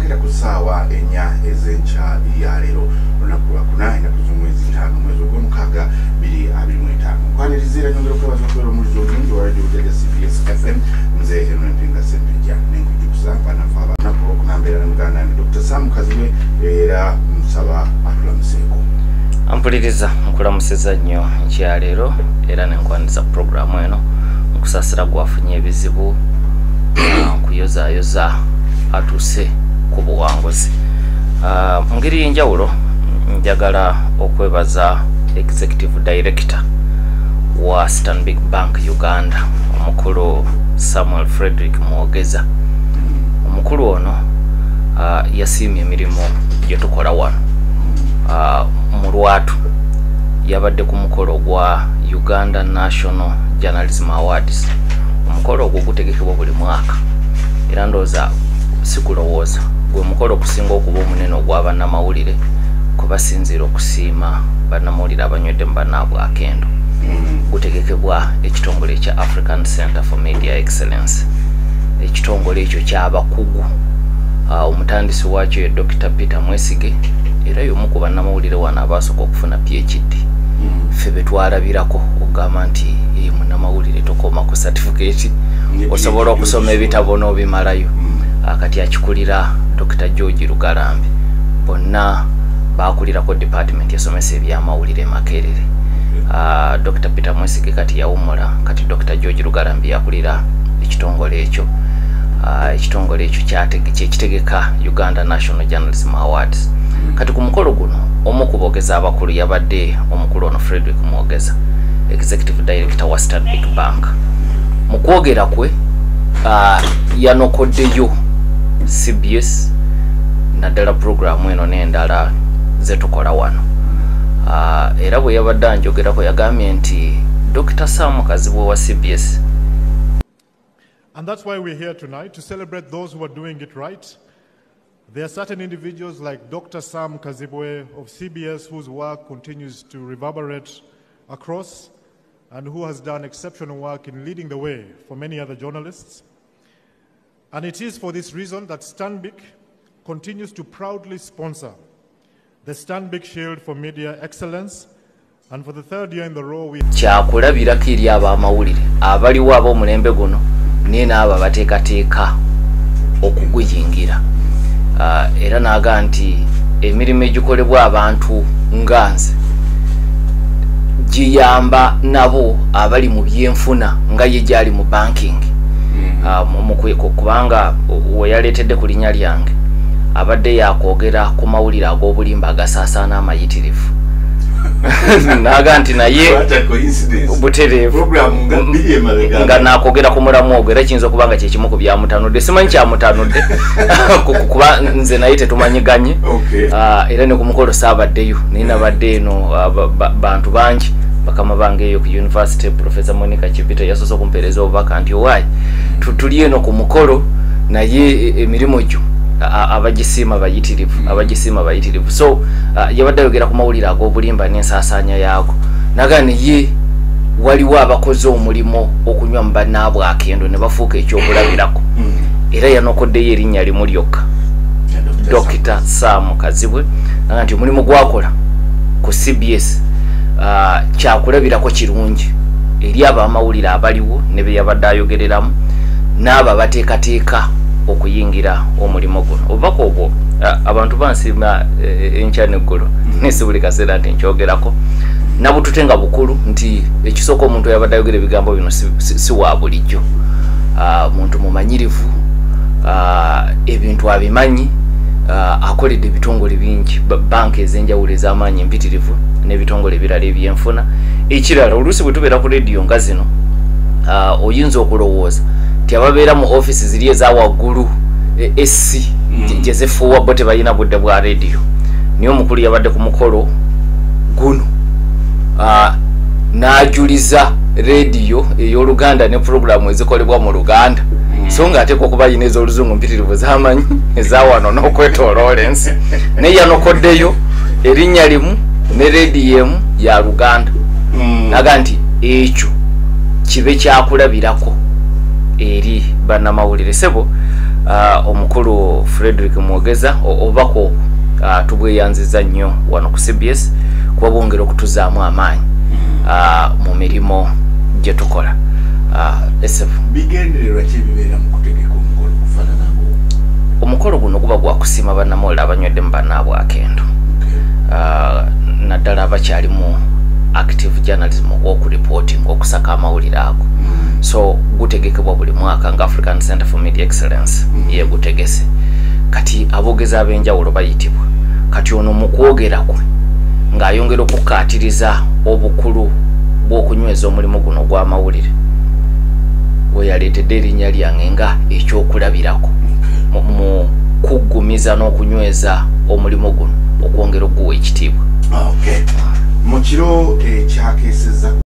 Nakira ku ssaawa 4 ez'enkya ya leero, olunaku lwakuna, ennaku z'omwezi 5, omwezi ogw'omukaaga 2025. Nkwaniriza era nyongera okwebaza okubeera omuwulizi omulungi wa Radio Bujjajja CBS FM. Nze Henry Mpinga Ssempijja, nenkujjukuza bannaffe olunaku lwokuna mbeera ne muganda wange Dr. Sam Kazibwe, era musaba atulamuseeko. Ampuliriza, nkulamusiza nnyo nkyaleero era nenkwaniza puroguramu eno. Nkusaasira gwafunye ebizibu, nkuyozaayoza atuuse ku buwanguzi. Mu ngeri y'enjawulo njagala okwebaza Executive Director wa Stanbic Bank Uganda, omukulu Samuel Frederick Mwogeza. Omukulu ono yasiimye emirimu gye tukola wano. Mu lwatu yabadde ku mukolo gwa Uganda National Journalism Awards. Omukolo ogwo gutegekebwa buli mwaka, era ndowooza sikulowooza gwe mukolo okusinga okuba omunene ogw'abannamawulire, kwe basinziira okusiima bannamawulire abanywedde mu bannaabwe akendo. Gutegekebwa ekitongole ekya African Center for Media Excellence. Ekitongole ekyo kyabakugu. Omutandisi waakyo ye Dr. Peter Mwesige, era y'omu ku bannamawulire wano abaasooka okufuna PhD. Ffe be twalabirako okugamba nti munnamawulire tokoma ku certificate, osobola okusoma ebitabo n'obimalayo. Kati akikulira Dr. George Lugalambi. Bonna bakulirako department esomesa ebyamawulire Makerere. Dr. Peter Mwesige kati yawummula, kati Dr. George Lugalambi yakulira ekitongole ekyo. Ekitongole ekyo kyekitegeka Uganda National Journalism Awards. Kati ku mukolo guno omu ku boogezi abakulu yabadde omukulu ono Frederick Mwogeza, Executive Director wa Stanbic Bank. Mu kwogera kwe yanokoddeyo CBS, naddala puroguramu eno n'endala zetukola wano. Era bwe yabadde anjogerako yagambye nti Dr. Sam Kazibwe wa CBS. And that's why we're here tonight, to celebrate those who are doing it right. There are certain individuals like Dr. Sam Kazibwe of CBS whose work continues to reverberate across and who has done exceptional work in leading the way for many other journalists. And it is for this reason that Stanbic continues to proudly sponsor the Stanbic Shield for Media Excellence. And for the third year in the row, we kyakulabirako eri abamawulire abaliwo ab'omulembe guno naye n'abo abateekateeka okuguyingira. Era n'aga nti emirimu egikolebwa abantu nga nze giyamba nabo abali mu byenfuna nga ye gyali mu banking. Kubanga we yaleetedde ku linnya lyange abadde yakwogera ku mawulire ag'obulimba agasaasaana amayitirivu, naga nti naye butereevu nga nakwogera ku mulamu ogwo, era kiyinza okuba nga kyekimu ku byamutanudde. Simanyi kyamutanudde kuba nze naye tetumanyiganye, era ne ku mukolo saabaddeyo, naye nabadde eno bantu bangi bakama bange eyo ku university. Professor Monica Chipita yasoose okumpeereza obubaka nti owaayi tuli eno ku mukolo, naye emirimu gyo abagisiima bayitirivu, abagisiima bayitirivu. So yabadde ayogera ku mawulire ag'obulimba n'ensaasaanya yaago, naga naye waliwo abakoze omulimu okunywa mu bannaabwe akendo ne bafuuka ekyokulabirako. Era yanokoddeyo erinnya limu lyokka, Dr. Sam Kazibwe, naga nti omulimu gwakola ku CBS kyakulabirako kirungi eri abamawulire abaliwo ne be yabadde ayogereramu n'abo abateekateeka okuyingira omulimu guno. Obubaka obwo abantu bansiima enkya n'eggulo, nesi buli kaseera nti nkyogerako nabutute nga bukulu nti ekisooka omuntu yabadde ayogera ebigambo bino si wa bulijjo. Muntu mumanyirivu, ebintu abimanyi, akoledde ebitongole bingi, banka ez'enjawulo ez'amaanyi empitirivu n'ebitongole ebirala ebyenfuna. Ekirala, oluusi bwe tubeera ku rediyo nga zino, oyinza okulowooza nti ababeera mu offisi ziri eza waggulu AC gye zifuuwa bo tebalina budde bwa rediyo, naye omukulu yabadde ku mukolo guno n'ajuliza rediyo ey'Oluganda ne puroguramu ezikolebwa mu Luganda, so nga ateekwa okuba yina ez'oluzungu mpitirivu z'amanyi eza wano n'okwetooloola ensi, naye yanokoddeyo erinnya limu ne rediyo emu ya Luganda, naga nti ekyo kibe kyakulabirako eri bannamawulire. Sebo, Omukulu Frederick Mwogeza, obako tubweyanziza nnyo wano ku CBS kuba bwongera okutuzaamu amaanyi mu mirimu gye tukola. Bigendererwa ki ebibeera mu kutegeka omukolo okufaananako? Omukolo guno guba gwa kusiima bannamawulire abanywedde mu bannaabwe akendo, naddala abakyali mu active journalism, okureporting, okusaka amawulire ago. So gutegekebwa buli mwaka nga African Center for Media Excellence yegutegese. Kati aboogezi ab'enjawulo bayitibwa. Kati ono mu kwogera kwe ng'ayongera okukkaatiriza obukulu bw'okunyweza omulimu guno ogw'amawulire, we yaleetedde erinnya lyange nga ekyokulabirako mu kuggumiza n'okunyweza omulimu guno, okwongera okuguwa ekitiibwa. Mu kiro ekyakeesezza.